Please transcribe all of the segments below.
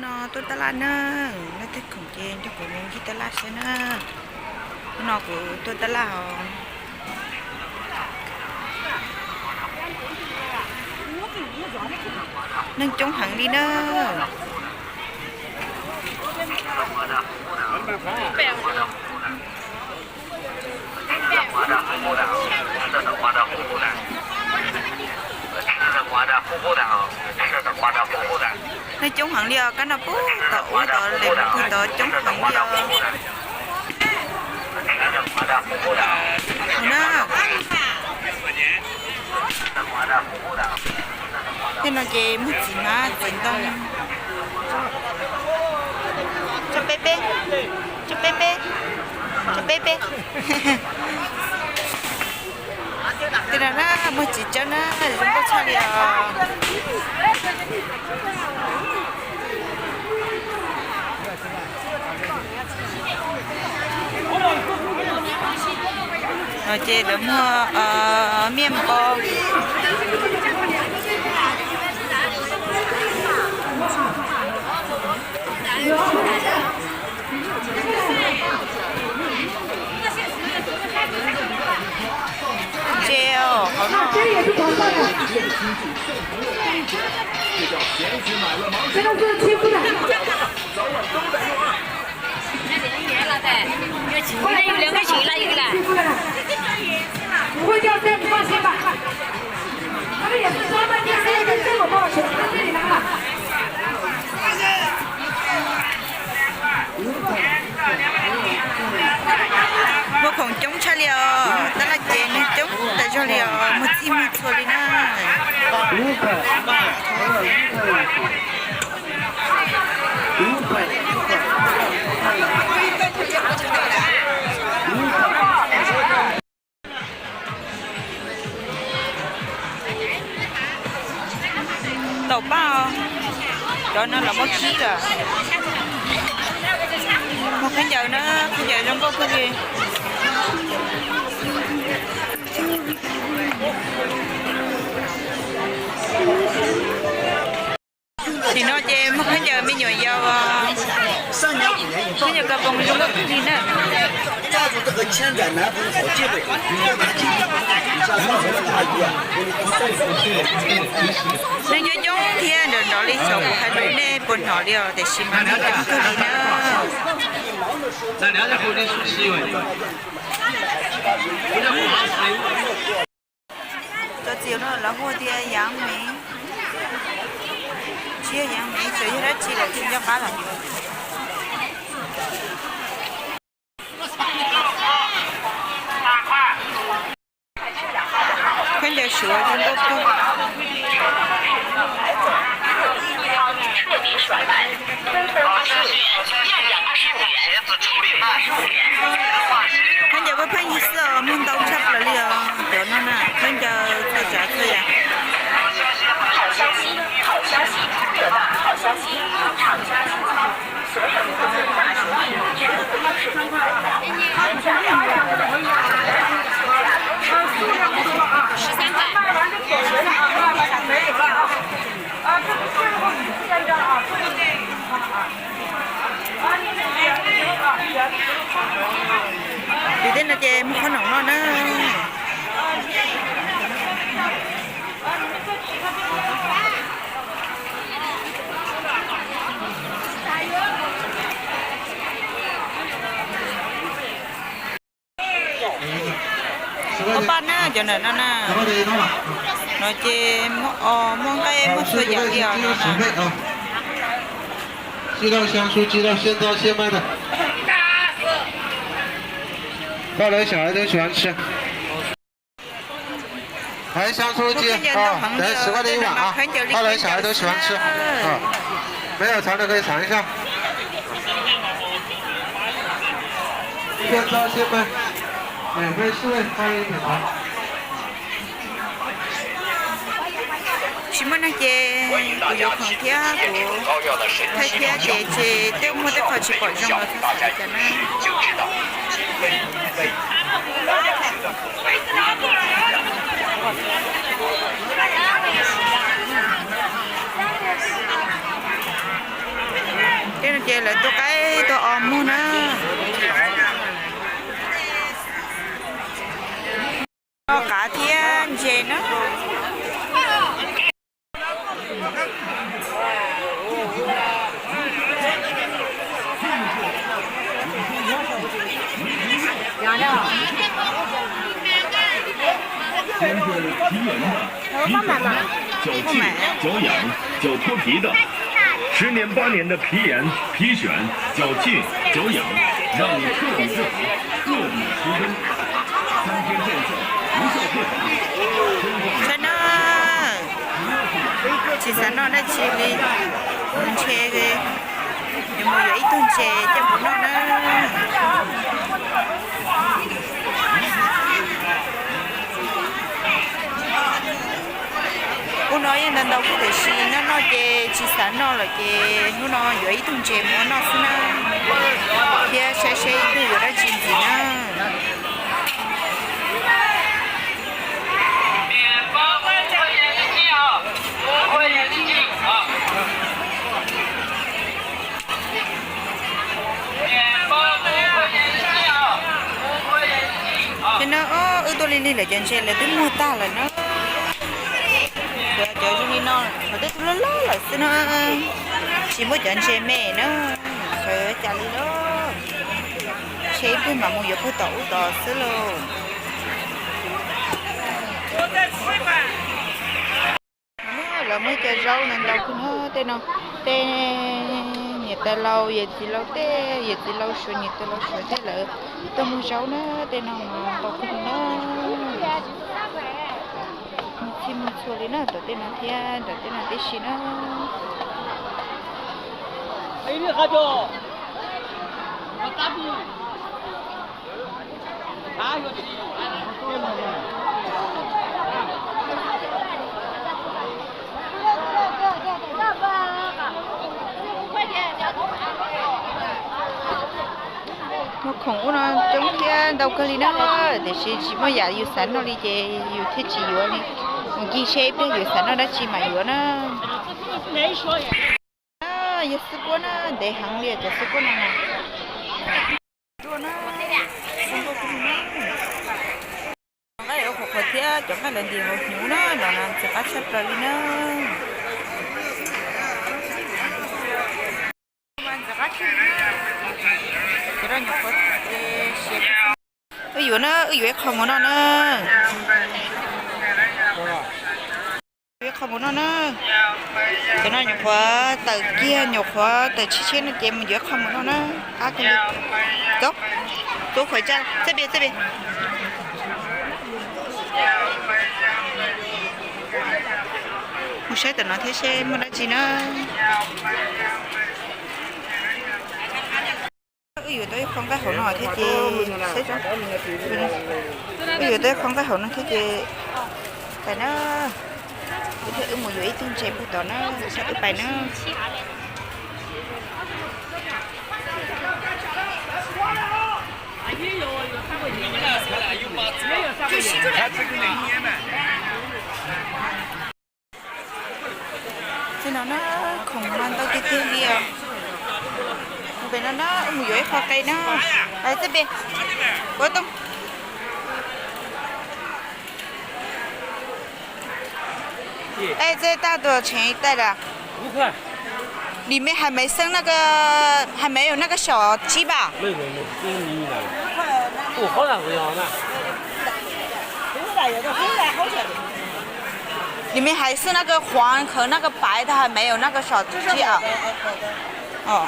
No tuaj taj laj na, leej twg khoom ces nrog kuv mus ncig taj laj saib na. Hnub no kuv tuaj taj laj os. Neeg coob heev li na. Neeg coob heev li os, kab no puag tom ub tod lem mus puag tod coob heev li os. Mus na. Tej no ces muag txiv hmab txiv ntoo. Tso peb peb, tso peb peb, tso peb peb. Tej no na muag txiv tsawb na, zoo nkauj tshaj li os. No ces lawv muag miaj npo. Ntse os, qhov no. Muag khoom coob tshaj li os, tab laj ces neeg coob tas zog li os, muag txhij muag txhua li na. Tau pab os, cov no los muab khib lawm. Muag khaub ncaws na, khaub ncaws zoo nkauj kawg li. Nim no ces muag khaub ncaws me nyuam yaus, khaub ncaws ko poo zoo nkauj kawg li na. Neeg coob coob thiab nrov nrov li xyov kuv hais lus nej puas hnov li os, tiam sis mas neeg coob kawg li na. Cov txiv no lawv hu tias yaav miv, tsis yog yaav miv, tsuas yog dab tsi los tsis nco qab lawm. Khaub ncaws suav zoo nkauj kawg. Khaub ncaws pheej pheej yig xwb os, muaj ntau tshaj plaws li os cov no na, khaub ncaws txhua tsav txhua yam. Tim tej no ces muag qhob noom noj na. Ob paj na, cov ntawm no na. No ces muaj os, muaj nqaij, muaj txhua yam li os no na. Muaj khaub ncaws ntau heev li os, no mas khaub ncaws li khaub ncaws xwb na. Tsis muaj neeg ces kuv yuav khoom thiab kuv thaij thiab ces tsis, tej muaj tej qho tsis pom zoo los txhob xav li cas na. Ces lawv tua qaib tua os muag na. Noj qav thiab ntses na.调整皮炎的、皮炎的、脚气、脚痒、脚脱皮的，十年八年的皮炎、皮癣、脚气、脚痒，让你彻底治好，彻底舒根。三天见效，无效退还。真的。 Tsis xav noj dab tsi li, ntshe yuav mus yuav ib tug ntses coj mus noj na. Hnub no yeej ntau ntau kuj tiam sis noj noj ces tsis xav noj lawm ces hnub no yuav ib tug ntses mus ua noj xwb na, thiab saib seb ib tug yuav dab tsi ntxiv na. Ces no wb tuaj li lig lawm cov ntses lawv twb muag tag lawm na. Cov zoo li no qhov twb loj loj lawm xwb na, tsis muaj cov ntses me na, xyov yuav cas li lauj. Ntshe ib pliag mam mus yuav puag tom ub tod xwb lauj. Lawv muaj cov zaub ntau ntau kawg na tej no, tej niam tais laus yawm txiv laus tej, yawm txiv laus suav niam tais laus suav tej lawv tuaj muag zaub na, tej no mas ntau kawg na. Muag txhij muag txhua li na, tom tej no thiab tom tej no tib si na. Muaj khoom ub no coob thiab ntau kawg li na, tiam sis tsis muaj yam yus xav noj li ces yus thiaj tsis yuav li. Mus ncig seb ib pliag yus xav noj dab tsi mam yuav na. Yog xwb kuab na, ntev heev li cov xwb kuab no na. Cov nqaij ua qhuav qhuav thiab cov nqaij lawv ntim hauv hnyuv na, no ntxim qab tshaj plaws li na. Wb yuav na, wb yuav ib qho mus noj na. Ib qho mus noj na. Cov no nyuam qhuav tawm kiag, nyuam qhuav tawm tshiab tshiab no ces mus yuav ib qho mus noj na. Qab kawg li. Txob, txob khuav tsa, txaj pia, txaj pia. Mus saib tom no thiab seb muaj dab tsi na. Wb yuav tau ib qho nqaij hauv no thiab ces, wb yuav tau ib qho nqaij hauv no thiab ces, pais na. Wb thiab wb mus yuav ib tug ntses puag tod na, wb pais na. Tej no na, khoom mas ntau tiag tiag li os. Mus pem no na, wb mus yuav ib qho qe na. Pais txij pem, ua tooj. Ê, 这大多少钱一袋的？里面还没剩那个，还没有那个小鸡吧？没有，没有，没有，这是迷你的。哦，好大个呀，那。里面还剩那个黄和那个白的，还没有那个小鸡啊。哦。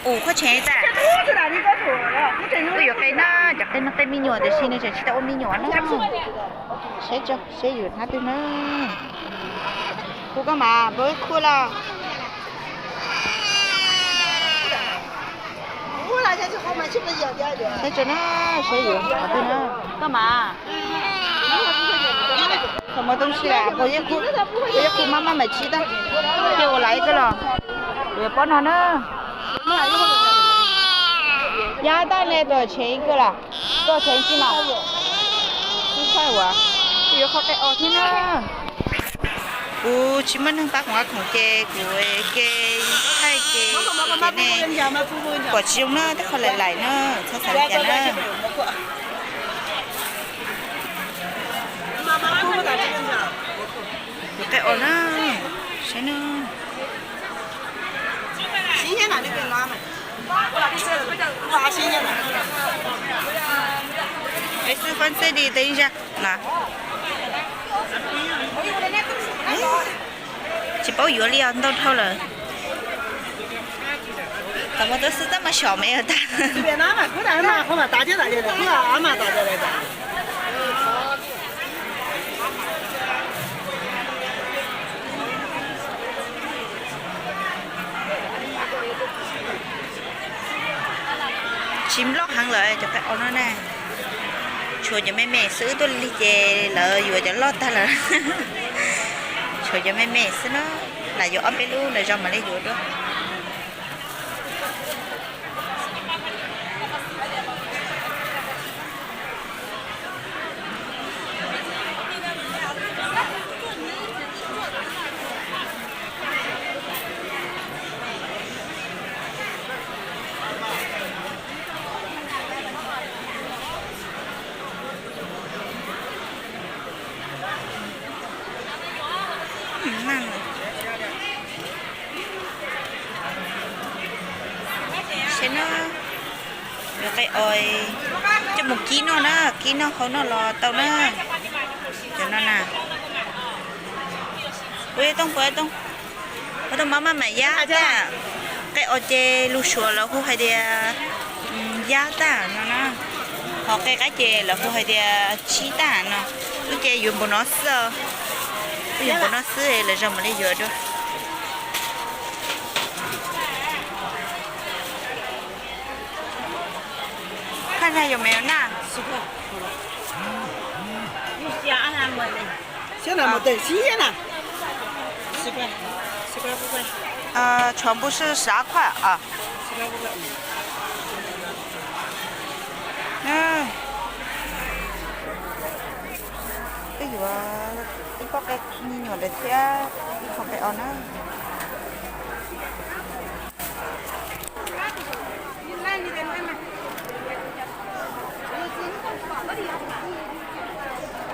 五块钱一袋。Wb yuav qe na, cov qe no qe me nyuam tiam sis nws tseem tsis tau ua me nyuam na. Saib tso, saib yuav hnab twg na. Kuv koj mas, npawg wb khuj los. Saib tso na, saib yuav qhov twg na. Koj mas. Thaum mus tau si las, npawg yeej khuj, npawg yeej khuj maj maj mam tsis tag. Cia ua laiv koj los. Kuv yuav pob no na. Ya tab ne tuam tshev kawg las, tuam tshev tsis mas. Tub thaij uas, yuav qhov qe os thiab na. Kuv tsis muaj neeg pab kuv nqa khoom ces kuv ke thaij ces nej pom tsis zoo na, tej qhov laim laim na, txhob xav li cas na. Kuv qe os na, saib na. Es xwb fab xeb di tej zaj na. Tsis paub yuav li os, ntau dhau lawm. Tam mas tuaj xwb tab mas xyom me tag. Tsis loj heev lawm cov qe os no na. Tshuav cov me me xwb, wb tuaj lig ces lawv yuav cov loj tag lawm. Tshuav cov me me xwb na, lam yuav ob peb lub lawm zoo mam li yuav dua. Saib na, yuav qe os, coj mus kib noj na, kib noj hau noj los tau na. Cov no na, puas tooj, puas tooj, puas tooj mab maj mam yab tag. Qe os ces lus Suav lawv hu hais tias yab tag no na, ho qe qaib ces lawv hu hais tias tsib tag no. Wb ces yuav npaum no xwb, wb yuav npaum no xwb, lawv zoo mam li yuav dua. Phaj na, yuav me na. Siab na, một tỉ siab na. Ờ,全部是十二块啊。Wb yuav ib pob qe me nyuam ntawd thiab ib qho qe os na.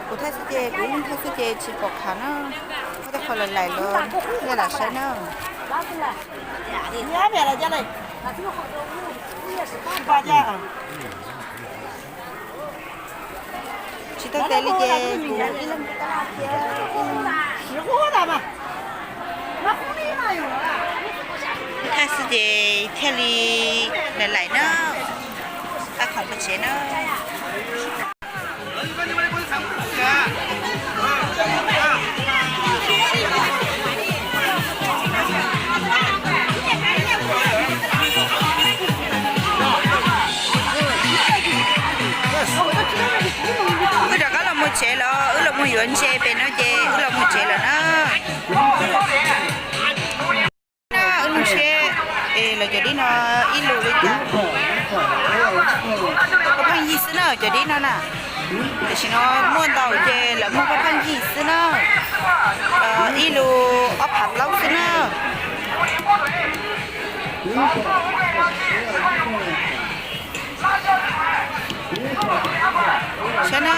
Kuv thaij xwb ces, kuv ib leeg thaij xwb ces tsis pom qhov na. Muaj tej qhov laim laim los nej lam saib na. Tsis tau tes li ces kuv ib leeg thaij xwb ces thiaj li laim laim na. Pab khoom pes tsev na. Wb rov qab los mus tsev lawm, wb los mus yuav ntses pem no ces wb los mus tsev lawm na. Wb mus seb, es lawv cov dib no ib lus li cas. Pheej yig xwb na cov dib no na. Tam sim no muaj ntau ces lawv muag pheej yig xwb na. Ib lus ob phav plaub xwb na. Saib na,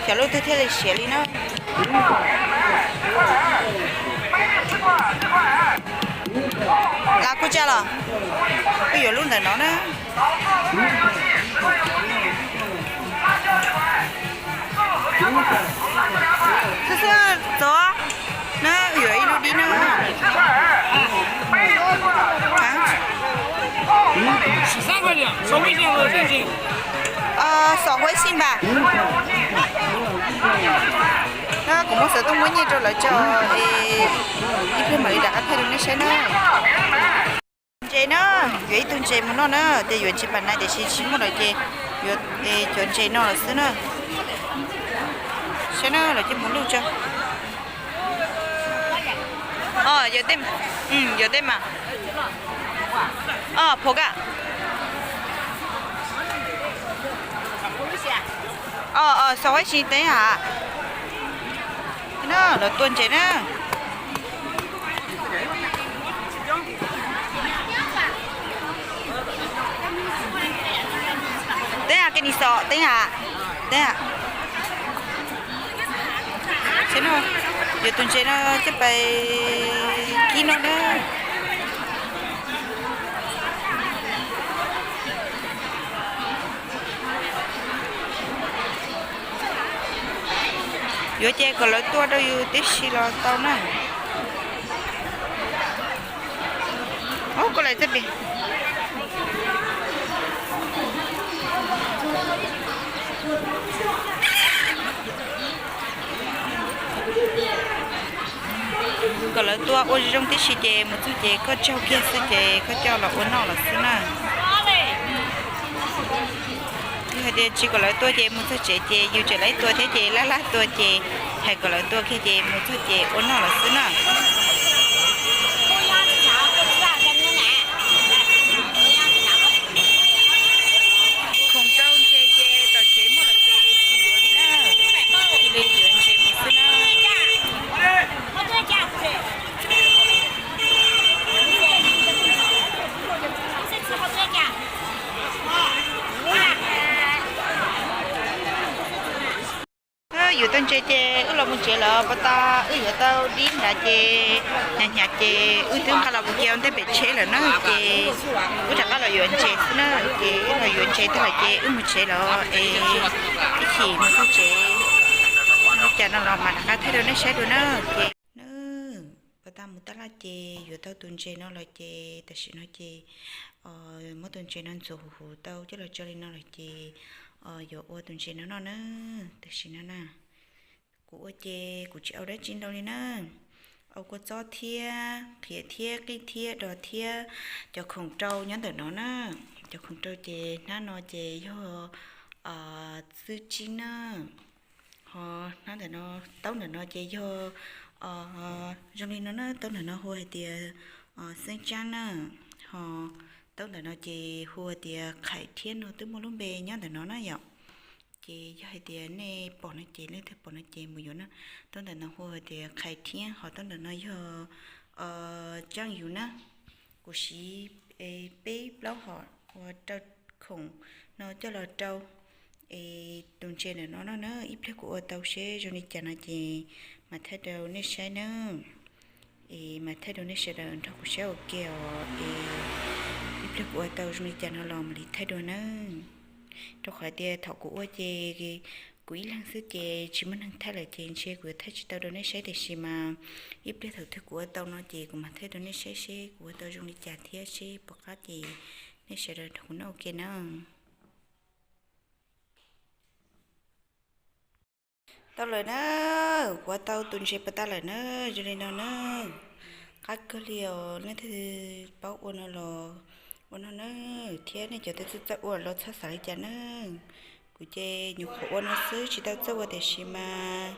xyov lub twg thiaj li siav li na. Lav kuj tsa los, kuj yuav lub ntawm no na. Xwb xwb txog na, yuav ib lub dib na. Xom huab xij npam. Kuv muab xov tooj muab nyiaj rau lawv tso, ib pliag mam li rov qab thaij rau nej saib na. Ntses na, yuav ib tug ntses mus noj na, ces yuav ntses pas nai tiam sis tsis muaj lawm ces yuav cov ntses no lawm xwb na. Saib na, lawv cia mus luj tso. Yuav tej, yuav tej mas. Phov kaj. Xov huab xij teeb ha. Lawv tua ntses na. Txom teeb a, teeb a. Yuav tus ntses no coj pais kib noj na. Yuav ces kom lawv tuaj rau yus tib si los tau na. Koj lawv txaj pis. Kom lawv tuaj ua zoo tib si ces mus txog ces koj tsaug kiag xwb ces koj coj los ua noj los xwb na. Yog hais tias tsis kom lawv tuaj ces mus txog tsev ces yus tseem laib tua thiab ces laj laj tua ces hais kom lawv tua kiag ces mus txog ces ua noj los xwb na. Khoom rau ntses ces tom tsev muaj lawm ces tsis yuav li na, cia li yuav ntses mus xwb na. Yuav tau ntses ces wb los mus tsev lawm, pas tas wb yuav tau dib nrad ces hnyav hnyav ces wb twb nqa los mus cia ua ntej pem tsheb lawm na ces wb rov qab los yuav ntses xwb na. Ces wb los yuav ntses tag lawm ces wb mus tsev lawm es ib chim mus txog tsev li cas no los mam rov qab thaij rau nej saib dua na. Ces na, pas tas mus tab laj ces yuav tau tus ntses no lawm ces tam sim no ces muab tus ntses no ntxuav huv huv tau coj los tso li no lawm ces yuav ua tus ntses no noj na. Tam sim no na, kuv ua ces kuv tsis au dab tsi ntau li na. Au kua txob thiab qhiav thiab qij thiab dos thiab cov khoom rau nyob ntawm no na. Cov khoom rau ces hnab no ces yog txwj tsib na. Ho hnab ntawm no, taub ntawm no ces yog zoo li no na, taub ntawm no hu hais tias xeeb tsab na. Ho taub ntawm no ces hu hais tias qhaim thiab no twb muaj lub npe nyob ntawm no na yom. Ces yog hais tias nej pom no ces leej twg pom no ces mus yuav na. Taub ntawm no hu hais tias qhaim thiab ho taub ntawm no yog tsaaj yus na. Kuv siv peb plaub hom ua rau khoom no coj los rau es tus ntses ntawm no no na. Ib pliag kuv ua tau seb zoo li cas no ces mam thaij rau nej saib na. Es mam thaij rau nej sawv daws nrog kuv saib ua ke os. Es ib pliag kuv ua tau zoo li cas no los mam li thaij dua na. Rau qhov tias thaum kuv ua ces kuv ib leeg xwb ces tsis muaj neeg thaij lawm ces ntshe kuv yuav thaij tsis tau rau nej saib tiam sis mas ib pliag thaum twg kuv ua tau no ces kuv mam thaij rau nej saib seb kuv ua tau zoo li cas thiab seb puas qab ces nej sawv daws nrog kuv noj ua ke na. Tau lawm na, kuv ua tau tus ntses pas tas lawm na, zoo li no na. Qab kawg li os, leej twg paub ua no los ua no na, thiab nej cov twg txawj ua los txhob xav li cas na. Kuv ces nyuam qhuav ua no xwb tsis tau txawj ua tiam sis mas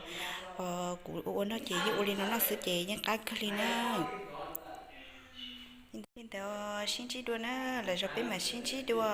kuv ua ua noj ces yeej ua li no noj xwb ces yeej qab kawg li na. Li ntawd sib ntsib dua na, lwm zaus peb mam sib ntsib dua.